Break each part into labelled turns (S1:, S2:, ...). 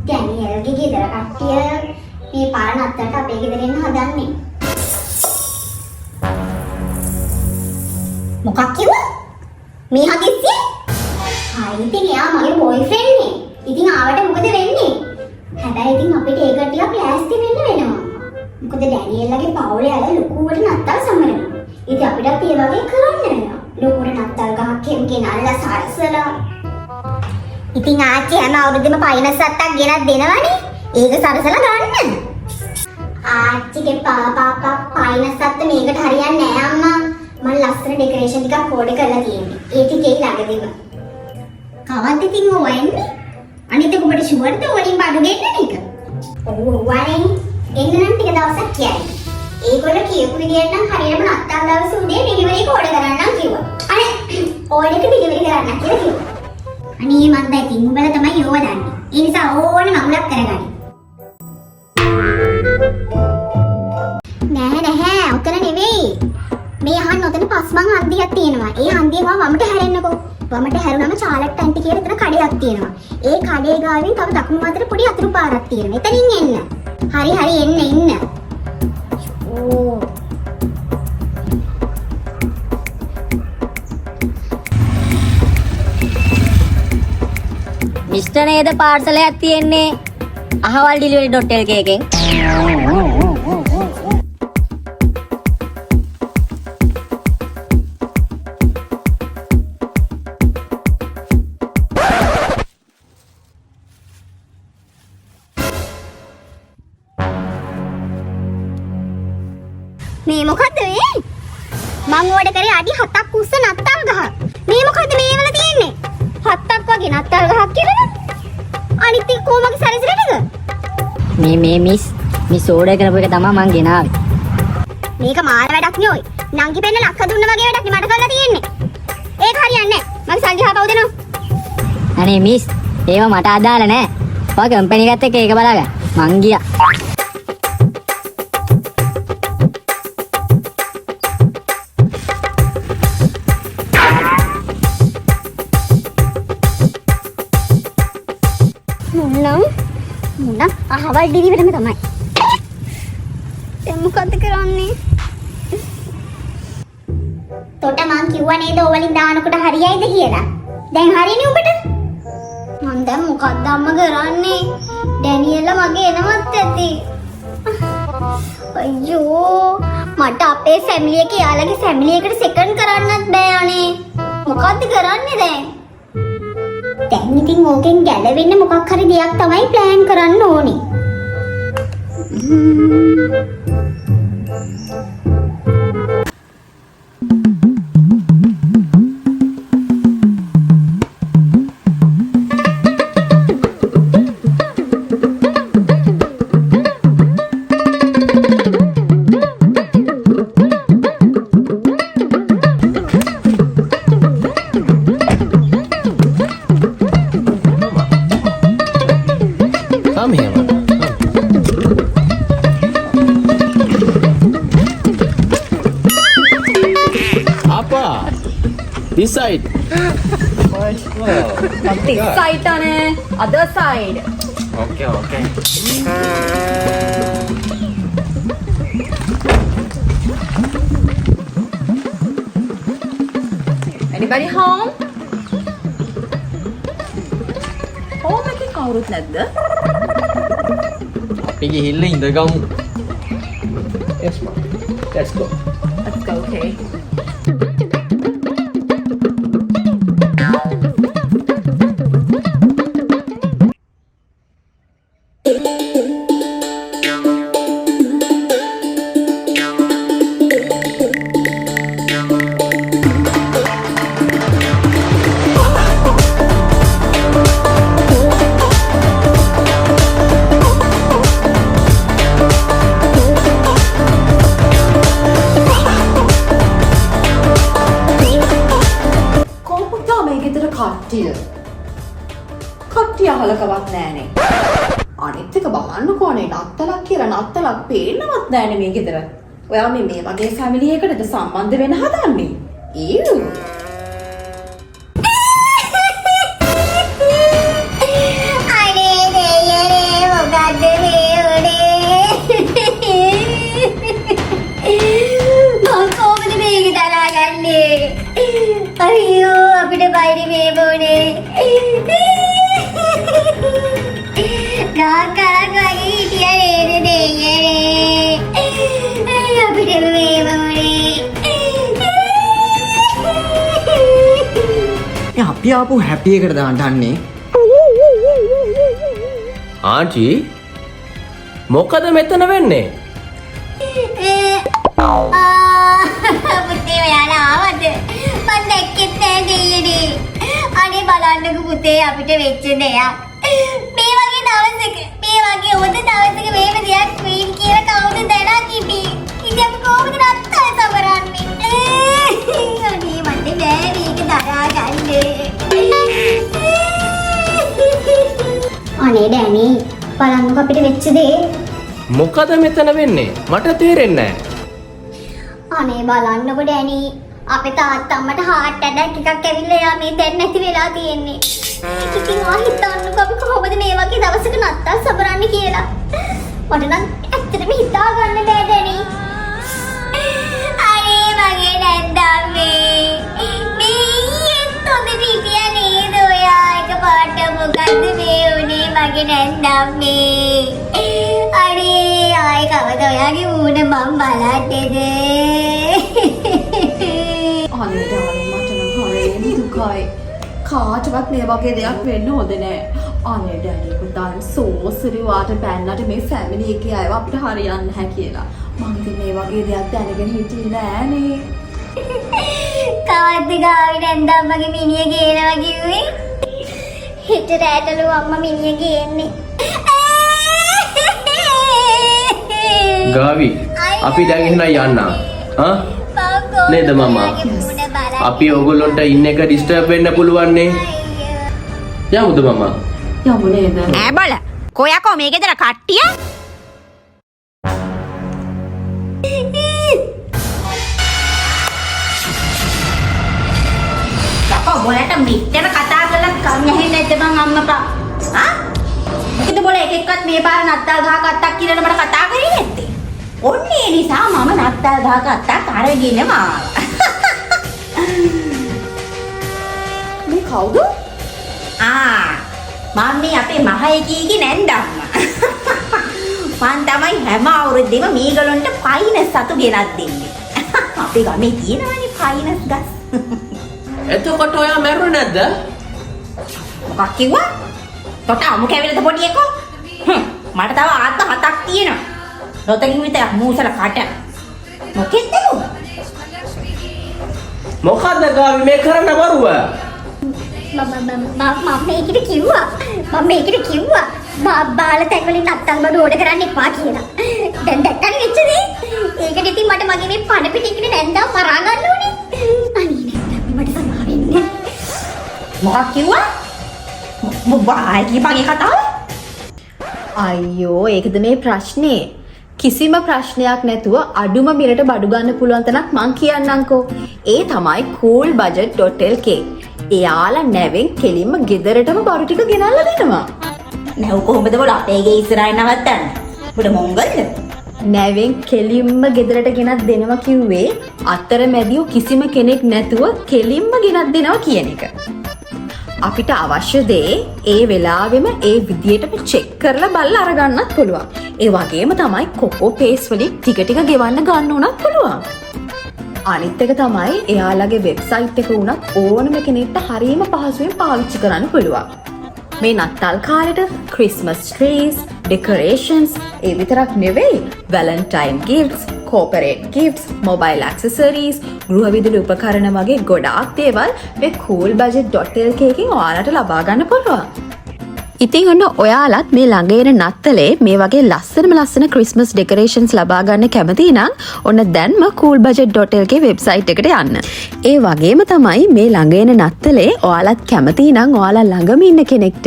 S1: ඩැනියල්ගේ ගෙදර කට්ටිය මේ පාර නත්තලට අපේ ගෙදර එන්න හදන්නේ. මොකක් කිව්වා? මේ හදිස්සියේ? ආ, ඉතින් එයා මගේ බොයිෆ්‍රෙන්ඩ් නේ. ඉතින් ආවට මොකද වෙන්නේ? හැබැයි ඉතින් අපිට ඒක ටිකක් ලෑස්ති වෙන්න වෙනවා. මොකද ඩැනියල්ලගේ පවුලේ අය ලොකුවට නත්තල් සමරනවා. ඉතින් අපිටත් ඒ වගේ කරන්න වෙනවා. ලොකුවට නත්තල් ගහක් එහෙම ගෙනල්ලා සරසලා. ඉතින් ආච්චි හැම අවුරුද්දෙම පයිනස් අත්තක් ගෙනත් දෙනවනේ. ඒක සරසලා ගන්න. ආච්චිගේ පා පයිනස් අත්ත මේකට හරියන්නේ නෑ අම්මා. මං ලස්සන ඩෙකරේෂන් ටිකක් ඕඩර් කරලා තියෙන්නේ. ඒ ටික එයි ළඟදිම. කවද්ද ඉතින් ඕවා එන්නේ? අනිත් එක ඔබට ෂුවර්ද වලින් බඩු ගෙන්නන එක? ඔව් ඔව් අනේ. එන්න නම් ටික දවසක් කියයි. ඒගොල්ලෝ කියපු විදියට නම් හරියටම නත්තල් දවසේ උදේ ඩෙලිවරි එක ඕඩර් කරන්නම් කිව්වා. අනේ, ඕඩර් එක ඩෙලිවරි කරන්න කියලා කිව්වා. අනේ මන්ද, ඉතින් උඹලා තමයි ඕව දන්නේ. ඒ නිසා ඕන මගුලක් කරගනි. නෑ නැහැ, ඔතන නෙවෙයි. මේ අහන්න, ඔතන පස්මං හන්දියක් තියෙනවා. ඒ හන්දියෙන් ඔයා වමට හැරෙන්නකෝ. වමට හැරුණම චාලට් ඇන්ටි කියලා එතන කඩයක් තියෙනවා. ඒ කඩේ ගාවින් තව දකුණු අතට පොඩි අතුරු පාරක් තියෙනවා. එතනින් එන්න. හරි හරි, එන්න එන්න. ඕ.
S2: මිස්ටර් නේද පාර්සලයක් තියෙන්නේ අහවල් ඩෙලිවරි.lk එකෙන්?
S1: මේ මොකද්ද මේ? මං ඕඩර් කරේ අඩි 7ක් උස්ස නත්තල් ගහක්. මේ මොකද්ද මේ වල තියෙන්නේ? 7ක් වගේ නත්තල් ගහක් කියලාද? අනිත් එක කොහොමද සැරසිලා ටික?
S2: මේ මේ මිස් මිස් ඕඩර් කරපු එක තමයි මං ගෙනාවේ.
S1: මේක මාර වැඩක් නේ ඔය. නංගි පෙන්න ලක්ක දුන්න වගේ වැඩක් නේ මට කරලා තියෙන්නේ. ඒක හරියන්නේ නැහැ. මගේ සල්ලි හපව් දෙනවා.
S2: අනේ මිස්, ඒව මට අදාළ නෑ. ඔයා කම්පැනි එකත් එක්ක ඒක බලාගන්න. මං ගියා.
S1: මුන්නම් මුන්නම් අහවල් ඩිලිවරිම තමයි. දැන් මොකද්ද කරන්නේ? තොට මං කිව්වා නේද ඔය වලින් දානකොට හරියයිද කියලා? දැන් හරියනේ උඹට? මං දැන් මොකද්ද අම්මා කරන්නේ? ඩැනියෙල්ලා මගේ එනවත් ඇති. අයියෝ, මට අපේ ෆැමිලි එක යාළගේ ෆැමිලි එකට සෙකන්ඩ් කරන්නත් බෑ අනේ. මොකද්ද කරන්නේ දැන්? දැන් ඉතින් ඕකෙන් ගැලවෙන්න මොකක් හරි දෙයක් තමයි ප්ලෑන් කරන්න ඕනේ.
S3: Come here, mama. Come. Appa, this side.
S4: Not this side අනේ, other side.
S3: Okay.
S4: Anybody home? Home එකේ කවුරුත් නැද්ද?
S3: අපි ගිහිල්ලා ඉඳගමු. Yes, mom. Let's go.
S4: Let's go, okay. කොහොමද මේ ගෙදර කට්ටිය? කට්ටිය අහලකවත් නෑනේ. අනිත් එක බලන්නකෝ අනේ, නත්තලක් කියලා නත්තලක් පේන්නවත් නෑනේ මේ ගෙදර. ඔයා මේ මේ වගේ ෆැමිලි එකකටද සම්බන්ධ වෙන්න හදන්නේ? ඊව්.
S1: අනේ.
S5: අපි ආපු හැපි එකට දාන්න.
S3: ආන්ටි, මොකද මෙතන වෙන්නේ?
S1: පුතේ, ඔයාලා ආවද? මං දැක්කෙත් නෑ දෙයියනේ. අනේ බලන්නකෝ පුතේ, අපිට වෙච්ච දෙයක්. මේ වගේ දවසක, මේ වගේ හොඳ දවසක මේව දෙයක් වෙයි කියලා කවුද දැනන් හිටියේ? ඉතින් අපි කොහොමද නත්තල් සමරන්නේ? අනේ මට බෑ මේක දරා ගන්න. අනේ ඩැනි, බලන්නකෝ අපිට වෙච්ච දේ.
S3: මොකද මෙතන වෙන්නේ? මට තේරෙන්නේ නෑ.
S1: අනේ බලන්නකෝ ඩැනි, අපේ තාත්තා අම්මට හાર્ට් ඇටැක් එකක් ඇවිල්ලා එයා මේ දැන් නැති වෙලා තියෙන්නේ. ඉතින් ඔයා හිතන්නකෝ අපි කොහොමද මේ වගේ දවසක නත්තල් සමරන්නේ කියලා. මට නම් ඇත්තටම හිතා ගන්න බෑ ඩැනි. අනේ මගේ නැන්දම්මේ, මේ ඊයේත් හොඳට හිටියා නේද ඔයා? එකපාරට මොකද්ද මේ වුනේ මගේ නැන්දම්මේ? අනේ ආයේ කවද ඔයාගේ මූණ මං බලන්නේද?
S4: අනේ ඩාර්ලින්, මට නම් හරිම දුකයි. කාටවත් මේ වගේ දෙයක් වෙන්න හොඳ නෑ. අනේ ඩැඩි පුතා, I'm so sorry ඔයාට බැන්නට මේ ෆැමිලි එකේ අයව අපිට හරියන්නේ නැහැ කියලා. මං ඉතින් මේ වගේ දෙයක් දැනගෙන හිටියේ නෑනේ.
S1: කවද්ද ගාවි නැන්දම්මගේ මිනිය ගේනවා කිව්වේ? හෙට රෑටලු අම්මා මිනිය ගේන්නේ.
S3: ගාවි, අපි දැන් එහෙනම් යන්න. ආ? නේද මමා? අපි ඔයගොල්ලන්ට ඉන්න එක ඩිස්ටර්බ් වෙන්න පුළුවන් නේ. යමුද මමා?
S4: යමු නේද?
S6: ඈ බල කොයකෝ මේ ගෙදර කට්ටිය? යකෝ, බොලට මෙච්චර කතා කරලත් කන් ඇහෙන්නේ නැද්ද බං අම්මපා? ආ, මොකද බොල එක එක්කත් මේ පාර නත්තල් ගහක අත්තක් කියලා මට කතා කරේ නැත්තේ? ඔන්න ඒ නිසා මම නත්තල් ගහක අත්තක් අරගෙනම ආවා.
S4: මේ කවුද?
S6: ආ, මම මේ අපේ මහ එකීගේ නැන්දම්මා. මං තමයි හැම අවුරුද්දෙම මේගොල්ලන්ට පයිනස් සතු ගෙනත් දෙන්නේ. අපේ ගමේ තියෙනවනේ පයිනස් ගස්.
S3: එතකොට ඔයා මැරුණේ නැද්ද?
S6: මොකක් කිව්වා? තොට අමු කැවිලද පොඩි එකෝ? හ්ම් මට තව ආත්ම හතක් තියෙනවා. රොතකින් විතරක් මූසල කට. මොකෙද්ද ඌ?
S3: මොකද්ද ගාවි මේ කරන වරුව?
S1: මම මම මම මේකට කිව්වා. මම මේකට කිව්වා බාල තැන් වලින් නත්තල් බඩු ඕඩර් කරන්න එපා කියලා. දැන් දැක්කනේ වෙච්ච දේ. ඒකට ඉතින් මට මගේ මේ පණ පිටින් ඉන්න නැන්දා මරා ගන්න ඕනේ. අනේ නැන්දා, මට සමා වෙන්න.
S6: මොකක් කිව්වා? බායි කියපන් ඒ කතාව.
S4: අයියෝ, ඒකද මේ ප්‍රශ්නේ. කිසිම ප්‍රශ්නයක් නැතුව අඩුම මිලට බඩු ගන්න පුළුවන් තැනක් මං කියන්නම්කෝ. ඒ තමයි coolbudget.lk. එයාලා නැවෙන් කෙලින්ම ගෙදරටම බඩු ටික ගෙනල්ලා දෙනවා.
S6: නැව් කොහොමද බොල අපේ ගේ ඉස්සරහින් නවත්තන්නේ? උඹට මොංගල්ද?
S4: නැවෙන් කෙලින්ම ගෙදරට ගෙනත් දෙනවා කිව්වේ අතරමැදියෝ කිසිම කෙනෙක් නැතුව කෙලින්ම ගෙනත් දෙනවා කියන එක. අපිට අවශ්‍ය දේ ඒ වෙලාවෙම ඒ විදියටම චෙක් කරලා බලලා අරගන්නත් පුළුවන්. ඒ වගේම තමයි කොකෝ පේස් වලින් ටික ටික ගෙවන්න ගන්න උනත් පුළුවන්. අනිත් එක තමයි එයාලගේ වෙබ්සයිට් එක උනත් ඕනම කෙනෙක්ට හරියම පහසුවෙන් පාවිච්චි කරන්න පුළුවන්. මේ නත්තල් කාලෙට ක්‍රිස්මස් ට්‍රීස්, ඩෙකොරේෂන්ස් ඒ විතරක් නෙවෙයි, වැලන්ටයින් ගිෆ්ට්ස්, කෝපරේට් ගිෆ්ට්ස්, මොබයිල් ඇක්සසරීස්, ගෘහ විදුලි උපකරණ වගේ ගොඩාක් දේවල් මේ coolbudget.lk එකෙන් ඔයාලට ලබා ගන්න පුළුවන්. ඉතින් ඔන්න ඔයාලත් මේ ළඟ එන නත්තලේ මේ වගේ ලස්සනම ලස්සන ක්‍රිස්මස් ඩෙකරේෂන්ස් ලබා ගන්න කැමති නම් ඔන්න දැන්ම coolbudget.lk website එකට යන්න. ඒ වගේම තමයි මේ ළඟ එන නත්තලේ ඔයාලත් කැමති නම් ඔයාලා ළඟම ඉන්න කෙනෙක්ට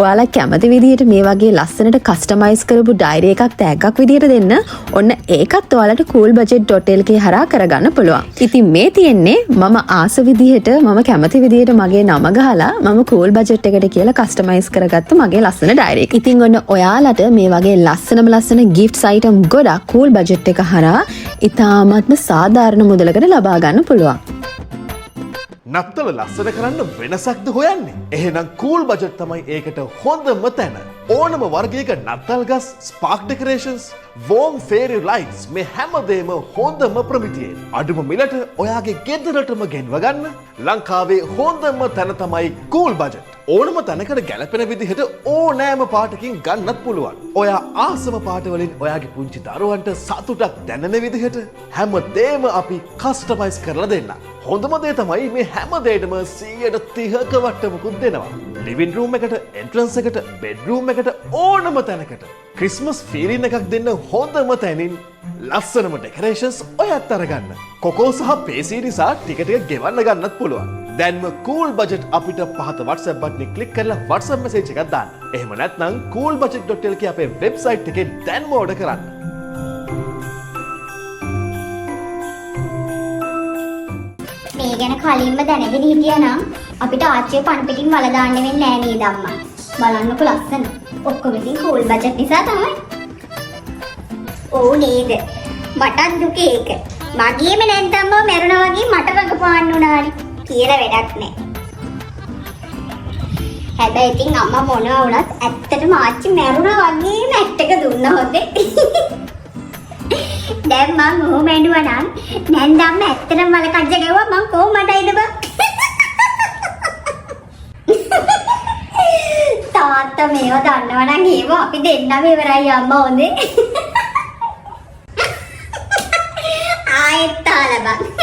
S4: ඔයාලා කැමති විදිහට මේ වගේ ලස්සනට කස්ටමයිස් කරපු ඩයරි එකක් තෑග්ගක් විදිහට දෙන්න, ඔන්න ඒකත් ඔයාලට coolbudget.lk හරහා කරගන්න පුළුවන්. ඉතින් මේ තියෙන්නේ මම ආස විදිහට, මම කැමති විදිහට මගේ නම ගහලා මම කූල් බජට් එකට කියලා කස්ටමයිස් කරගත්ත මගේ ලස්සන ඩයරි එක. ඉතින් ඔන්න ඔයාලට මේ වගේ ලස්සනම ලස්සන ගිෆ්ට්ස් අයිටම් ගොඩක් කූල් බජට් එක හරහා ඉතාමත්ම සාධාරණ මුදලකට ලබා ගන්න පුළුවන්.
S7: නත්තල ලස්සන කරන්න වෙනසක්ද හොයන්නේ? එහෙනම් කූල් බජට් තමයි ඒකට හොඳම තැන. ඕනම වර්ගයක නත්තල් ගස්, spark decorations, warm fairy lights මේ හැමදේම හොඳම ප්‍රමිතියෙන්. අඩුම මිලට ඔයාගේ ගෙදරටම ගෙන්ව ගන්න ලංකාවේ හොඳම තැන තමයි කූල් බජට්. ඕනම තැනකට ගැලපෙන විදිහට ඕනෑම පාටකින් ගන්නත් පුළුවන්. ඔයා ආසම පාට වලින් ඔයාගේ පුංචි දරුවන්ට සතුටක් දැනෙන විදිහට හැම දේම අපි කස්ටමයිස් කරලා දෙන්න. හොඳම දේ තමයි මේ හැම දෙයකටම 130ක වට්ටමකුත් දෙනවා. ලිවිං රූම් එකට, එන්ට්‍රන්ස් එකට, බෙඩ්රූම් එකට, ඕනම තැනකට ක්‍රිස්මස් ෆීලින් එකක් දෙන්න හොඳම තැනින් ලස්සනම ඩෙකරේෂන්ස් ඔයත් අරගන්න. කොකෝ සහ පේසී නිසා ටික ටික ගෙවන්න ගන්නත් පුළුවන්. දැන්ම කූල් බජට් අපිට පහත WhatsApp button එක ක්ලික් කරලා WhatsApp message එකක් දාන්න. එහෙම නැත්නම් coolbudget.lk අපේ වෙබ්සයිට් එකේ දැන්ම ඕඩර් කරන්න.
S1: මේ ගැන කලින්ම දැනගෙන හිටියා නම් අපිට ආච්චිව පණ පිටින් වල දාන්න වෙන්නේ නෑ නේද අම්මා? බලන්නකෝ ලස්සන. ඔක්කොම ඉතින් කූල් බජට් නිසා තමයි. ඔව් නේද? මටත් දුක ඒක. මගේම නැන්දම්මව මැරුණා වගේ මට රඟපාන්න උනානේ. කියලා වැඩක් නෑ. හැබැයි ඉතින් අම්මා මොනවා වුණත් ඇත්තටම ආච්චි මැරුණා වගේම ඇක්ට් එක දුන්නා හොඳේ. දැන් මං ඔහොම ඇඬුවා නම් නැන්දම්ම ඇත්තටම මල කජ්ජ ගැව්වා මං කොහොම මටයිද බං? තාත්තා මේවා දන්නවා නම් ඒව අපි දෙන්නම ඉවරයි අම්මා හොඳේ. ආයෙත් තාලා බං.